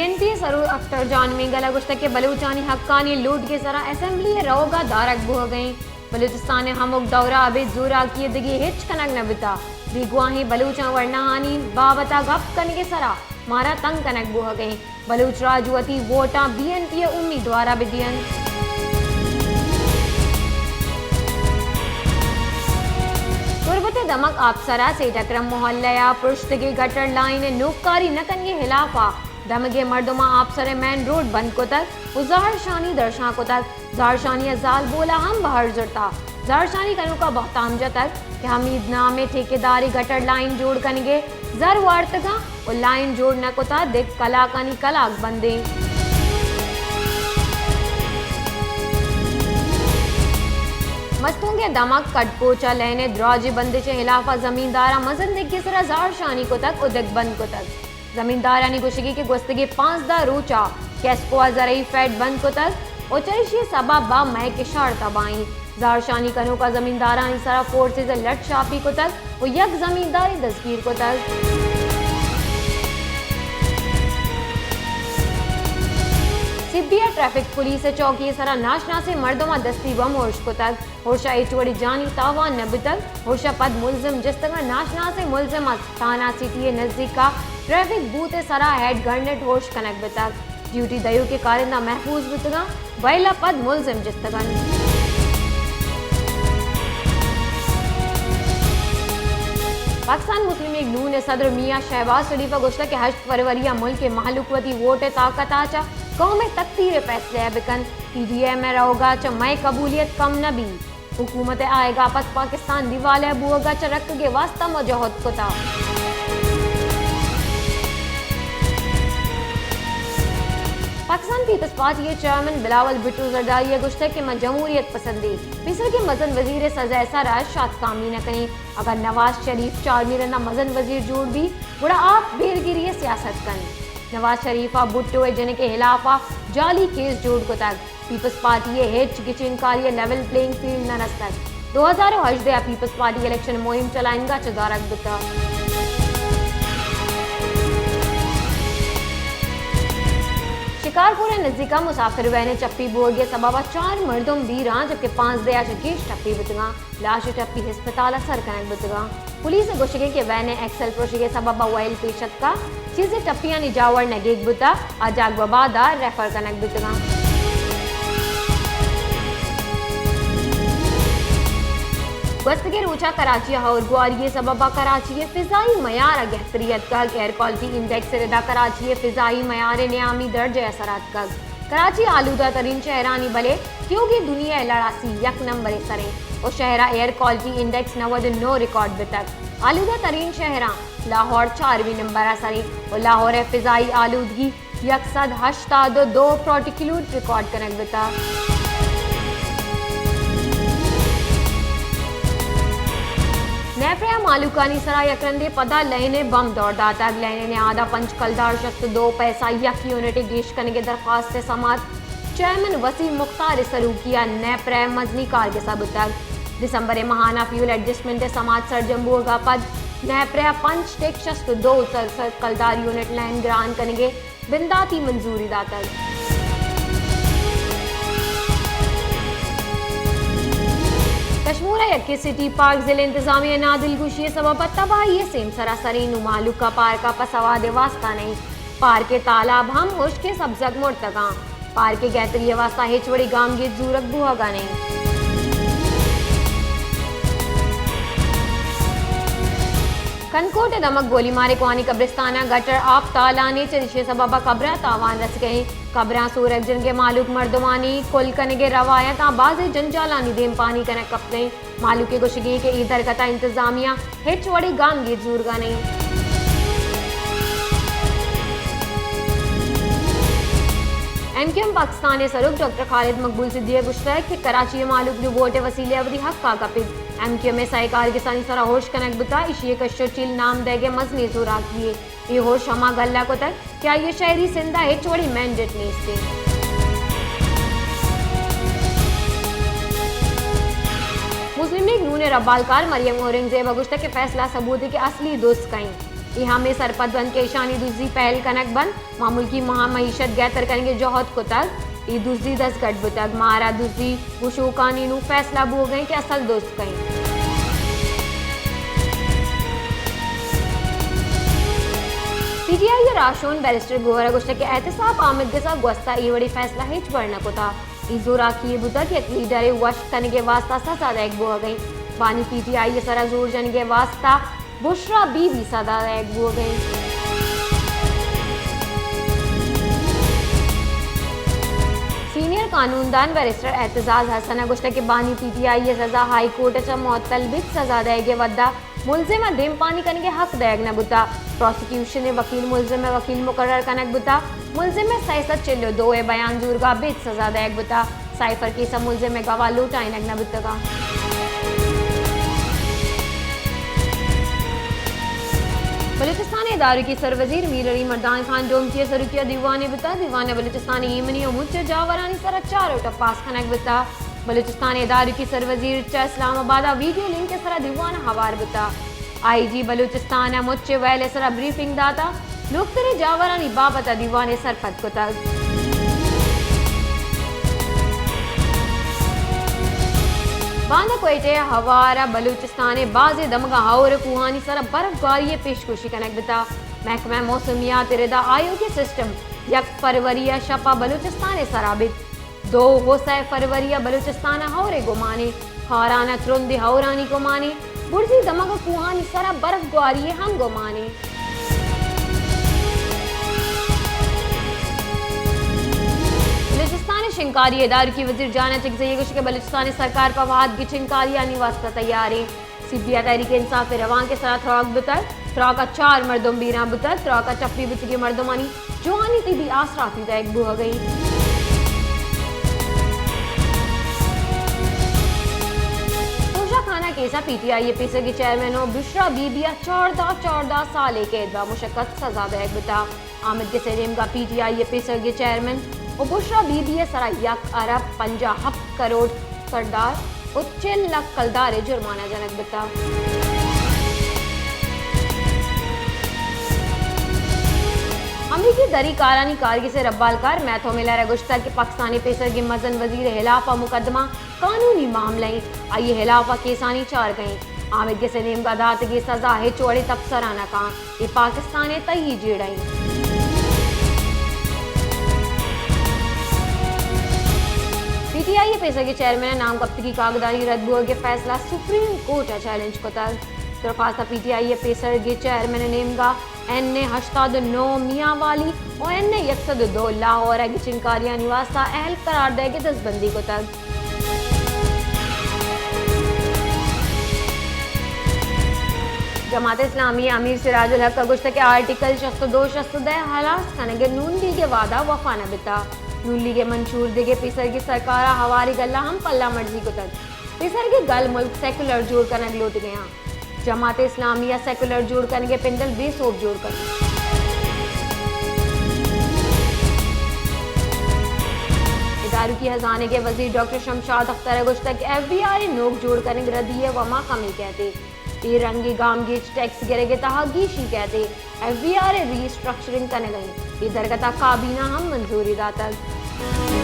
Be N P ءِ سروک اختر جان مینگل ءَ گوشتگ کہ بلوچانی حقانی لوٹگ ءِ سرا اسمبلی ءِ روگ ءَ دارگ بوھگ ءَ ایں۔ بلوچستان ءِ ھمک دور ءَ ابید زوراکی ءِ دگہ ھچ کنگ نہ بوتگ۔ بیگواھیں بلوچاں ورناھانی بابت ءَ گپ کنگ ءِ سرا مارا تنگ کنگ بوھگ ءَ ایں۔ بلوچ راج وتی ووٹاں بی این پی ءِ امیدوار ءَ بہ دینت۔ تربت ءِ دمگ آپسر ءِ سیٹھ اکرم محلہ ءَ پرشتگیں گٹر لائن ءِ نوکاری نہ کنگ ءِ ھلاف ءَ دمگ ءِ مردماں آپسر ءِ مین روڈ بند کتگ ءُ زھرشانی درشان کتگ۔ زھرشانی ءَ زالبول ءَ ھم بھر زرتگ۔ زھرشانی کنوکاں بھتام جتگ کہ حمید نام ءِ ٹھیکیدارے گٹر لائن جوڑ کنگ ءِ زر وارتگ اَنت ءُ لائن جوڑ نہ کتگ، دگہ کلاکانی کلاک بند ایں۔ مستونگ ءِ دمگ کڈ کوچ ءَ لین ءِ دراجیں بندش ءِ ھلاف ءَ زمینداراں مزن دگے ءِ سرا زھرشانی کتگ ءُ دگ بند کتگ۔ زمیندارانی گوشگ ایں کہ گوستگیں پانزدہ روچ ءَ کیسکو ءَ زرعی فیڈ بند کتگ ءُ چریشی ءِ سبب ءَ مئے کشار تباہ ایں۔ زھرشانی کنوکاں زمیندارانی سرا فورسز ءِ لٹ شاپی کتگ ءُ یک زمیندارے دزگیر کتگ۔ سبی ءَ ٹریفک پولیس ءِ چوکی ءِ سرا ناشناسیں مردماں دستی بم ھرش کتگ۔ ھرش ءَ ھچ وڑیں جانی تاوان نہ بوتگ۔ ھرش ءَ پد ملزم جستگ اَنت۔ ناشناسیں ملزم ءَ تھانہ سٹی ءِ نزیک ءَ ٹریفک بوت ءِ سرا ھینڈ گرنیڈ ھرش کنگ بوتگ۔ ڈیوٹی دئیوکیں کارندہ محفوظ بوتگ اَنت، وئیل ءَ پد ملزم جستگ اَنت۔ پاکستان مسلم لیگ نون ءِ صدر میاں شہباز شریف ءَ گوشتگ کہ ھشت فروری ءَ ملک ءِ مھلوک وتی ووٹ ءِ طاقت ءَ چہ قوم ءِ تقدیر ءِ فیصلہ ءَ بہ کنت۔ پی ڈی ایم ءِ روگ ءَ چہ مئے قبولیت کم نہ بیت۔ حکومت ءِ آیگ ءَ پس پاکستان دیوالہ بوگ ءَ چہ رکگ ءِ واستہ ما جہد کتگ۔ پاکستان پیپلز پارٹی ءِ چیئرمین بلاول بھٹو زرداری ءَ گوشتگ کہ ما جمہوریت پسندیں، پیسرگیں مزن وزیر ءِ سزا ءِ سر ءَ شاتکامی نہ کنیں۔ اگاں نواز شریف چارمی رند ءَ مزن وزیر جوڑ بیت، گڑا آ بیرگیری ءِ سیاست کنت۔ نواز شریف ءَ بھٹو ءِ جنک ءِ ہلاف ءَ جعلی کیس جوڑ کتگ۔ پیپلز پارٹی ءِ ہچ گچینکاری ءَ لیول پلینگ فیلڈ نہ رستگ۔ دو ہزار ءُ ہژدہ ءَ پیپلز پارٹی الیکشن مہم چلائینگ ءَ چہ دارگ بوتگ۔ شکارپور ءِ نزیک ءَ مسافر وین ءِ چپی بوگ ءِ سبب ءَ چار مردم بیران، جبکہ پانزدہ ءَ چہ گیش ٹپی بوتگاں۔ لاش ءُ ٹپی ہسپتال ءَ سر کنگ بوتگاں۔ پولیس ءِ گوشگ اِنت کہ وین ءِ ایکسل پروشگ ءِ سبب ءَ وئیل پیش اتکا، چیزے ٹپیانی جاور نگیگ بوتا، آ جاگہ ءُ وبا ءَ ریفر کنگ بوتگاں۔ گوستگیں روچ ءَ کراچی ءَ ہور گواری ءِ سبب ءَ کراچی ءِ فضائی معیار ءَ گہتری اتکگ۔ ایئر کوالٹی انڈیکس ءِ ردا کراچی ءِ فضائی معیار ءِ نیامی درجہ ءَ سر اتکگ۔ کراچی آلودہ ترین شہرانی، بلے تیوگیں دنیا ءِ لڑ ءَ سی یک نمبر ءِ سر اِنت ءُ شہر ءَ ایئر کوالٹی انڈیکس نود ءُ نو ریکارڈ بوتگ۔ آلودہ ترین شہراں لاہور چارمی نمبر ءَ سر اِنت ءُ لاہور ءِ فضائی آلودگی یک سد ہشتاد ءُ دو پارٹیکلوٹ ریکارڈ کنگ بوتگ۔ نیپرا ءَ مہلوکانی سرا یک رندے پدا لین ءِ بم دور داتگ۔ لین ءِ نہاد ءَ پنچ کلدار شست ءُ دو پیسہ یک یونٹ ءِ گیش کنگ ءِ درخواست ءِ سماعت چیئرمین وسیم مختار ءِ سروکی ءَ نیپرا ءِ مزنیں کارگس ءَ بوتگ۔ دسمبر ءِ ماہانہ فیول ایڈجسٹمنٹ ءِ سماعت سرجم بوگ ءَ پد نیپرا ءَ پنچ ٹک شست ءُ دو سر، سر کلدار یونٹ لین گران کنگ ءِ بنداتی منظوری داتگ۔ کشمور ءِ یکے سٹی پارک ضلع انتظامیہ ءِ نادلگوشی ءِ سبب ءَ تباہی ءِ سیمسر ءَ سر اِنت، نوں مہلوک ءَ پارک ءَ پس ءُ وہد ءِ واستہ نہ اِنت۔ پارک ءِ تالاب ہم ہشک ءُ سبزگ مرتگاں۔ پارک ءِ گہتری ءِ واستہ ہچ وڑیں گامگیج زورگ بوہگا نہ اِنت۔ کنکوٹ ءِ دمگ گولی مار ءِ کوہنیں قبرستان ءَ گٹر آپ تالان اِنت، چریشی ءِ سبب ءَ قبراں تاوان رسگ ءَ اِنت۔ قبراں سورگ جنگ ءِ مہلوک مردمانی کل کنگ ءِ روایتاں بازیں جنجالانی دیمپانی کنگ کپتگ اِنت۔ مہلوک ءِ گوشگ اِنت کہ اے درگت ءَ انتظامیہ ہچ وڑیں گامگیج زورگا نہ اِنت۔ ایم کیو ایم پاکستان ءِ سروک ڈاکٹر خالد مقبول سدی ءَ گوشتگ کہ کراچی ءِ مہلوک نوں ووٹ ءِ وسیلہ ءَ وتی حق ءَ کپیت۔ ایم کیو ایم ءِ سئے کارگسانی سرا ہرش کنگ بوتگ، ایشی ءَ کش ءُ چیل نام دئیگ ءِ مزنیں زوراکی یے۔ اے ہرش ہما گل ءَ کتگ کہ آئی ءَ شہری سندھ ءَ ہچ وڑیں مینڈیٹ نیست اِنت۔ مسلم لیگ نون ءِ ربالکار مریم اورنگزیب ءَ گوشتگ کہ فیصلہ ءَ ثبوت اِنت کہ اصلی دزد کئے اِنت۔ اے ہمے سرپد بنت کہ ایشانی دزی پہل کنگ بنت، ما ملکی مہا معیشت گہتر کنگ ء جہد کتگ، اے دزی دزگٹ بوتگ، مارا دزی گشوکانی نوں فیصلہ بوگ ء انت کہ اصل دزد کئے انت۔ پی ٹی آئی ء راہشون بیرسٹر گوہر ء گوشتگ کہ احتساب آمدگس ء گوستہ اے وڑیں فیصلہ ہچبر نہ کتہ۔ اے زوراکی یے بوتگ کہ یک لیڈرے وش کنگ ء واستہ سزا دئیگ بوہگ ء انت۔ بانی پی ٹی آئی ء سرا زور جنگ ء واستہ بشرا بی بی سزا دئیگ بوہگ ء انت۔ سینئر قانوندان بیرسٹر اعتزاز حسن ء گوشتگ کہ بانی پی ٹی آئی ء سزا ہائی کورٹ ء چہ معطل بیت، سزا دئیگ ء وھد ء ملزم ء دیمپانی کنگ ء حق دئیگ نہ بوتہ۔ پراسیکیوشن ء وکیل ملزم ء وکیل مقرر کنگ بوتہ۔ ملزم ء سئے سد چل ء دو ء بیان زورگ ء ابید سزا دئیگ بوتہ۔ سائفر کیس ء ملزم ء گواہ لوٹائینگ نہ بوتگ انت۔ بلوچستان ء ادارکی سروزیر میر علی مردان خان ڈومکی ء سروکی ء دیوانے بوتہ۔ دیوان ء بلوچستان ء ایمنی ء مچ ء جاورانی سرا چار ووٹ ء پاس کنگ بوتہ۔ بلوچستان ء ادارکی سروزیر چہ اسلام آباد ء ویڈیو لنک ء سرا دیوان ء ہوار بوتہ۔ آئی جی بلوچستان ء مچ ء ویل ء سرا بریفنگ داتہ۔ لوکتریں جاورانی بابت ء دیوان ء سرپد کتگ۔ باندا کوئٹہ ء ہوار ء بلوچستان ء بازیں دمگاں ہئور ء کوہانی سرا برف گواری ء پیشگوشی کنگ بوتہ۔ محکمہ موسمیات ء ردا آیوکیں سسٹم یک فروری ء شپ ء بلوچستان ء سرا بیت۔ دو و سئے فروری ء بلوچستان ء ہئور ء گمانے، خاران ء ترندیں ہئورانی گمانے، برزی دمگ ء کوہانی سرا برف گواری ء ہم گمانے۔ بلوچستان ء شنگکاری ء ادارکی وزیر جان اچکزئی ء گوشت کہ بلوچستان ء سرکار پہ وہد گچینکاریانی واستہ تیار انت۔ سی پی آئی تحریک انصاف ء روانک ء سرا تراک بوتگ، تراک ء چار مردم بیران بوتگ، تراک ء ٹپی بوتگیں مردمانی جوانی طبی آسراتی دئیگ بوہگ ء انت۔ توشہ خانہ کیس ء پی ٹی آئی ء پیسرگیں چیئرمین و بشرا بی بی ء چاردہ، چاردہ سالے قید و مشقت سزا دئیگ بوتگ۔ آمدگس ء نیمگا پی ٹی آئی ء پیسرگیں چیئرمین و بشرا بی بی ء سرا یک ارب پنجاہ ہپت کروڑ کردار و چل لکھ کلدار ء جرمانہ جنگ بوتگ۔ امریکی دری کارانی کارگس ء ربالکار میتھو ملر ء گوشتگ کہ پاکستان ء پیسرگیں مزن وزیر ء ہلاپ ء مقدمہ قانونی معاملہ انت، آئی ء ہلاپ ء کیسانی چارگ ء انت۔ آمدگس ء نیمگا داتگیں سزا ہچ وڑیں تبصرہ نہ کاں۔ اے پاکستان ء تہی جیڑہ انت۔ پی ٹی آئی ء پیسرگیں چیئرمین ء نام کپتگی کاگدانی رد بوہگ ء فیصلہ سپریم کورٹ ء چیلنج کتگ۔ درخواست ء پی ٹی آئی ء پیسرگیں چیئرمین ء نیمگا این اے ہشتاد و نو میانوالی و این اے یک سد و دو لاہور ء گچینکاریانی واستہ اہل قرار دئیگ ء دزبندی کتگ۔ جماعت اسلامی ء امیر سراج الحق ء گوشتگ کہ آرٹیکل شست و دو، شست و دہ ہلاس کنگ ء نون لیگ ء وعدہ وفا نہ بیتگ۔ نون لیگ ء منشور دگہ پیسرگی سرکار ء ہواری گل ء ہم پلہ مرزی کتگ۔ پیسرگی گل ملک سیکولر جوڑ کنگ لوٹگ ء آں۔ جماعت اسلامی ء سیکولر جوڑ کنگ ء پنڈل بے سوب جوڑ کنت۔ ادارکی ہزانگ ء وزیر ڈاکٹر شمشاد اختر ء گوشتگ کہ ایف بی آر ء نوک جوڑ کنگ ردی ء وما کمی کئیت۔ اے رنگیں گامگیج ٹیکس گرگ ء تہا گیشی کئیت۔ ایف بی آر ء ری اسٹرکچرنگ کنگ ء انت۔ اے درگت ء کابینہ ہم منظوری داتگ۔